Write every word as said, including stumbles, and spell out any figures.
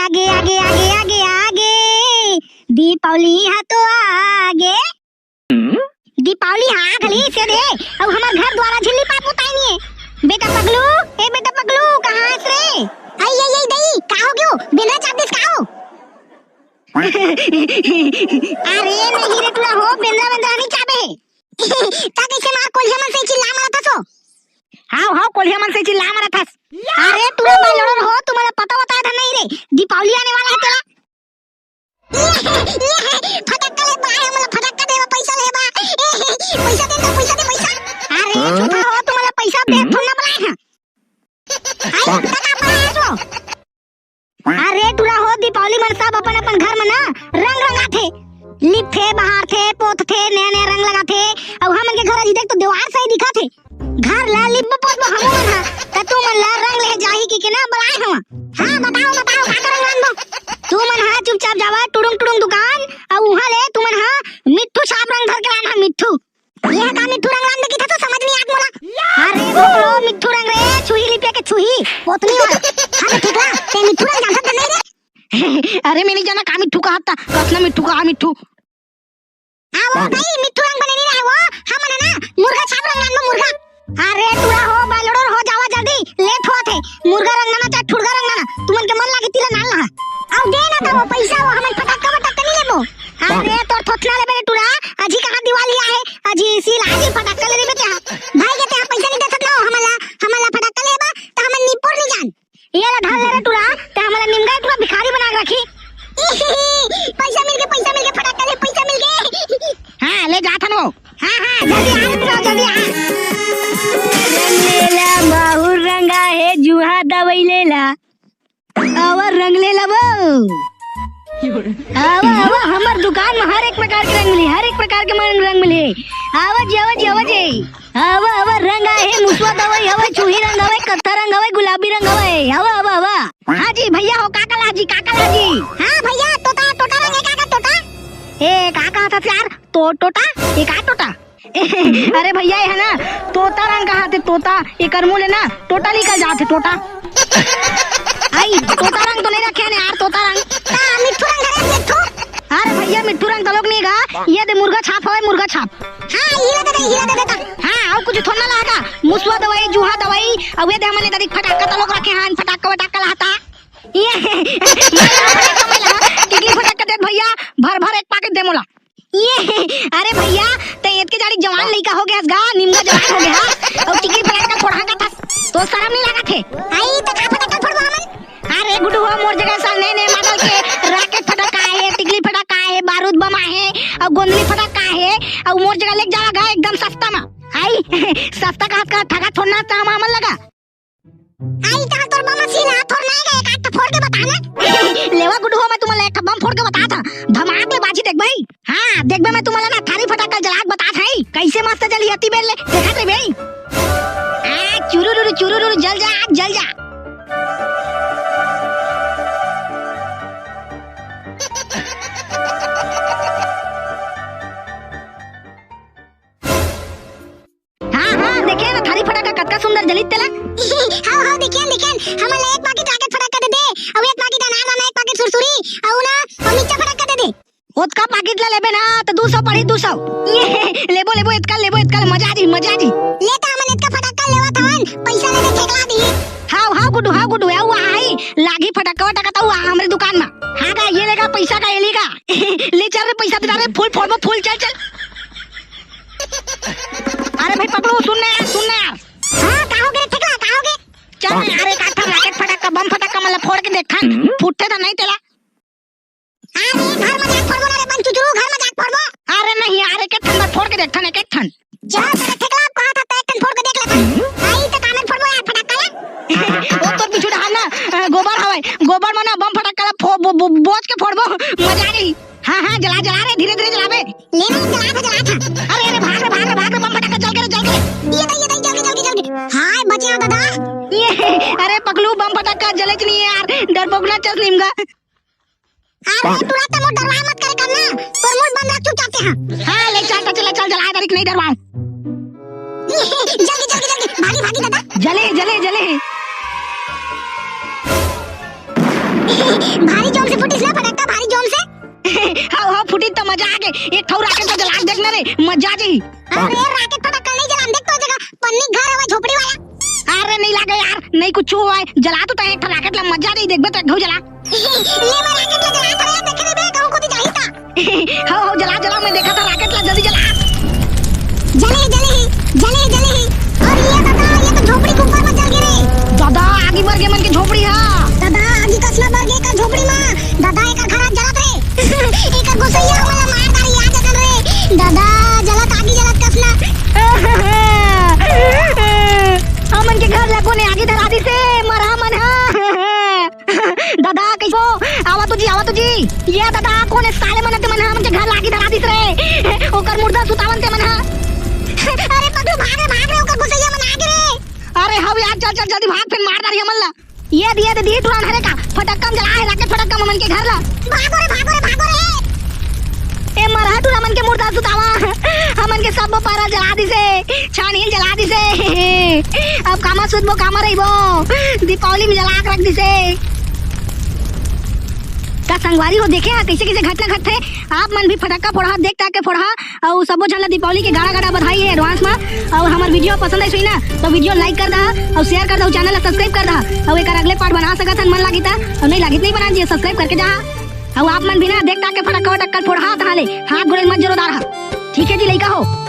आगे, आगे, आगे, आगे, आगे, दीपावली हा तो आगे। दीपावली हा घली से दे, अउ हमर घर द्वारा झिल्ली पात पोताई नहीं है। बेटा पगलू, ए बेटा पगलू, कहाँ हस रे? आई, आई, आई, दई, का हो गयो? बेंदरा चाप दिस का हो? अरे नहीं रे टुरा हो, बेंदरा, बेंदरा नहीं चाबे है। ता कैसे मार कोलिया मन से चिल्ला मारत हस हो? हाव, हाव, कोलिया मन से चिल्ला मारत हस। अरे टुरा मार लड़ो हो, तुम्हारा पता वता है नहीं रे? दीपावली आने वाला है तेरा। फटक्का ले बा, हमला फटक्का देवा, पैसा ले बा। पैसा दे तो, पैसा दे, पैसा। अरे झूठा हो, तुम्हारा पैसा दे थोड़ा ना बुलाए हैं। आई, टका पड़ा है जो। अरे टुरा हो, दीपावली मन सब अपन अपन घर में ना रंग रंगाथे, लिपथे, बहारथे, पोतथे, नया नया रंग लगाथे। अउ हमन के घर अजी देख तो देवार सही दिखाथे। घर ला लिपबो पोतबो हमू मन हा, त तू मन ला रंग ले जाही कि के ना बलाए हवा। हाँ बताओ, बताओ, का का रंग लानबो? तू मन हा चुपचाप जावा टुडुंग टुडुंग दुकान, अउ उहाँ ले तू मन हा मिट्ठू छाप रंग धर के लाना, मिट्ठू। ये का मिट्ठू रंग लान दे किथा तो समझ नहीं आत मोला। अरे बोलो मिट्ठू रंग रे, छुही लिपिया के छुही, पोतनी वाला। हाँ तो ठीक ला, ते मिट्ठू रंग जानत नहीं रे। अरे मैं नहीं जाना का मिट्ठू का हत्ता, कसना मिट्ठू का मिट्ठू। हाँ वो भाई मिट्ठू रंग बने नहीं रहे वो, हम ना ना मुर्गा छाप रंग लान मुर्गा। अरे टुरा हो बालोड़ो हो जावा जल्दी, लेट होत है। मुर्गा रंग ना ना चाहे ठुड़गा रंग ना ना, तुमन के मन लागे तिला नान ला। अउ दे ना तो वो पैसा वो हमन फटाका वटाका नहीं लेबो। अरे तोर थोथना लेबे रे टुरा, अजी कहाँ दिवाली आहे, अजी सील आजी फटाका ले लेबे ते। भाई के ते पैसा नहीं दे सकलो हमला, हमला फटाका लेबा त हमन निपोर नहीं जान। ये ला धर ले रे टुरा, ते हमला निमगा टुरा भिखारी बना के रखी। पैसा मिल गए, पैसा मिल गए, फटाका ले, पैसा मिल गए। हाँ ले जा थन वो। हाँ हाँ जल्दी आ रे टुरा, जल्दी आ। रंग लेला माहुर रंगा हे जुहा दवाई लेला। आवा रंग ले ला वो। आवा, आवा, हमर दुकान में हर एक प्रकार के रंग मिली, हर एक प्रकार के मन रंग मिली। आवा जी, आवा जी, आवा जी। आवा, आवा, रंग आहे, मुसवा दवाई हवे, छुही रंग हवे, कत्था रंग हवे, गुलाबी रंग हवे। आवा, आवा, आवा। हाँ जी, भैया हो, का का ला जी, का का ला जी? हाँ भैया, तोता, तोता रंग है, का का तोता? ए, का का था यार? तो, टोटा? ये का टोटा? अरे भैया, ये है ना, तोता रंग कहा थे, तोता, ये करमू ले ना, टोटा निकल जाते, टोटा। आई, तोता रंग तो नहीं रखे हैं यार, तोता रंग। ता, मिट्ठू रंग है, मिट्ठू। अरे भैया, मिट्ठू रंग तलोक नहीं गा, ये दे मुर्गा छाप हवे, मुर्गा छाप। हाँ, हीरा दे दे, हीरा दे देता। हाँ, अउ कुछ थोड़ा ना लागा, मुसवा दवाई, जुहा दवाई, अउ ये दे हमने तरीक फटाका तलोक रखे हैं, फटाका वटाका लाता। ये, टिकली फटाका दे भैया, भर भर एक पाकेट दे मोला। ये, अरे भैया, ते एतके जाड़ी जवान लइका हो गया हस गा, निमगा जवान हो गया हा, अउ टिकली फटाका फोड़हा का था, तो शरम नहीं लागत हे? आई, तो का फटाका फोड़बो हमन? अरे गुडू हो, मोर जगह साल नए नए मॉडल के रॉकेट फटाका आहे, टिकली फटाका आहे, बारूद बम आहे, अउ गोंदली फटाका आहे, अउ मोर जगह लेके जावा गा एकदम सस्ता मा। आई, सस्ता का हाथ का ठगा छोड़ना था हम हमन लगा। आई त तोर बम असील हा, थोर नाय गा, एक आध ठा फोड़ के बता ना। लेवा गुडू हो, मैं तुमन ला एक ठा बम फोड़ के बतात हंव। धमाक ले बाजी देखबे। हाँ, देखबे मैं तुमन ला ना थारी फटाका जलात बतात हंव। कैसे मस्त जलही अति बेर ले, देखत रहिबे। आ, चुरुरुरु, चुरुरुरु, जल जा, जल जा। हाँ, हाँ, देखे ना, थारी फटाका कतका सुंदर जलित तेला। हाँ, हाँ, देखेन, देखेन, हमन ला एक पाकिट रॉकेट फटाका दे दे, अउ एक पाकिट अनार दाना, एक पाकिट सुरसुरी, अउ ना, अउ मिर्चा फटाका दे दे। ओतका पाकिट ला लेबे ना, त दू सौ पड़ी, दू सौ। ये, लेबो, लेबो, एतका लेबो, एतका ले, मजा आ जाही, मजा आ जाही। ले त हमन एतका फटाका लेवत हवन, पैसा लेके ठेकला दी। हाव, हाव, गुड्डू, हाव, गुड्डू, अउ आई, लागी फटाका, फटाका त अउ हमरे दुकान मा। हाँ गा, ये लेगा, पैसा का, ये लेगा। ले चल रे, पैसा दे रे, फूल फोड़बो, फूल, चल, चल। अरे भाई पकड़ू, सुन ना यार, सुन ना यार। हाँ, का हो गे, ठेकला, का हो गे? चल ना यार, एक आध ठन रॉकेट फटाका, बम फटाका मन ला फोड़ के देखथन, फूटथे त नहीं तेला। अरे, घर मा जाके फोड़बो ना रे, बन चुचरू, घर मा जाके फोड़बो। अरे नहीं यार, एक एक ठन बस फोड़ के देखथन, एक एक ठन। चल, तेरे ठेकला, कहा था, तो एक ठन फोड़ के देख लेथन। आई, तो कामन फोड़बो यार, फटाका ला। ओ तोर बिछू डहार ना, अ, गोबर हवय, गोबर मा ना बम फटाका ला फो-, बो-, बो-, बोज के फोड़बो, मजा आ जाही। हाँ, हाँ, जला, जला रे, धीरे, धीरे जलाबे। ले ना, जला था, जला था। अरे, अरे, भाग रे, भाग रे, भाग रे, बम फटाका जल के रे, जल के रे। ये दे, ये दे, जल के, जल के, जल के। हाय, बचे दादा। ये, अरे, पकलू, बम फटाका जलेच नहीं है यार, डरपोकना चस निमगा। अरे, तुरंत मोर डरवा मत करे करना, तोर मुंह बंद रख चुपचाप से, हाँ। हाँ, ले चल, चल, चल, चल, जला, तारीख नहीं डरवाऊं। जल्दी, जल्दी, जल्दी, भागी, भागी दादा। जले, जले, जले। भारी जोम से फुटिस ना फटक्का, भारी जोम से। हव, हव, फुटिस त मजा आगे। एक ठो राकेट ल जला के देख ना रे, मजा आ जाही। अरे, राकेट फटक्का नहीं जलान, देख तो जगह पन्नी घर हवय झोपड़ी वाला। अरे, नहीं लागे यार, नहीं कुछ हुआ है। जला तो तैं एक ठो राकेट ल, मजा आ जाही, देखबे त एक ठो जला। ले, मैं राकेट ल जला, अरे, देखे नहीं बे, कहूं कोती जाही ता। हव, हव, जला, जला, मैं देखा था राकेट ला, जल्दी जला। जले, जले ही, जले, जले ही। अरे ये दादा, ये तो झोपड़ी के ऊपर में जल गे रे। दादा, आगी बर गे मन के झोपड़ी हा। दादा, आगी कसना बर गे का झोपड़ी में। दादा, एकर घर आज जलत रे। एकर गोसैया हमन ला मार डारी, आ जगन रे। दादा, जलत आगी, जलत कसना। हमन के घर ला कोने आगी धरा दिसे, मरहा मन हा। दादा, कइसो? आवा तो जी, आवा तो जी। ये दादा, कोन ए साले मन, ते मन हमन के घर ला आगी धरा दिस रे। ओकर मुर्दा सुतावन ते मन हा। अरे पगलू, भाग रे, भाग रे, ओकर गोसैया मन आगे रे। अरे हव यार, चल, चल, जल्दी भाग, फेर मार डारी हमन ला। ये दे, ये दे, दे, टुरा हरे का, फटक्का म जला हे, राकेट फटक्का म हमन के घर ला। भागो रे, भागो रे, भागो रे। ए मरहा टुरा मन के मुर्दा सुतावा, हमन के सब पारा जला दिसे, छानी ल जला दिसे। अब कामा सुतबो, कामा रहिबो, दीपावली में जला के रख दिसे। का संगवारी हो, देखे हा कइसे कइसे घटना घटथे। आप मन भी फटक्का फोड़हा, देख ताक के फोड़हा, अउ सबो झन ला दीपावली के गाड़ा गाड़ा बधाई हे advance मा। अउ हमर video पसंद आइस होही ना, तो video like कर दहा, अउ share कर दहा, channel ला subscribe कर दहा, अउ एकर अगले part बना सकत हन, मन लागी ता, अउ नहीं लागी त नहीं बना दिए, subscribe करके जाहा। अउ आप मन भी ना देख ताक के फटक्का वटक्का फोड़हा, तहां ले हाथ गोड़े मत जोरो दारहा। ठीक है जी लइका हो।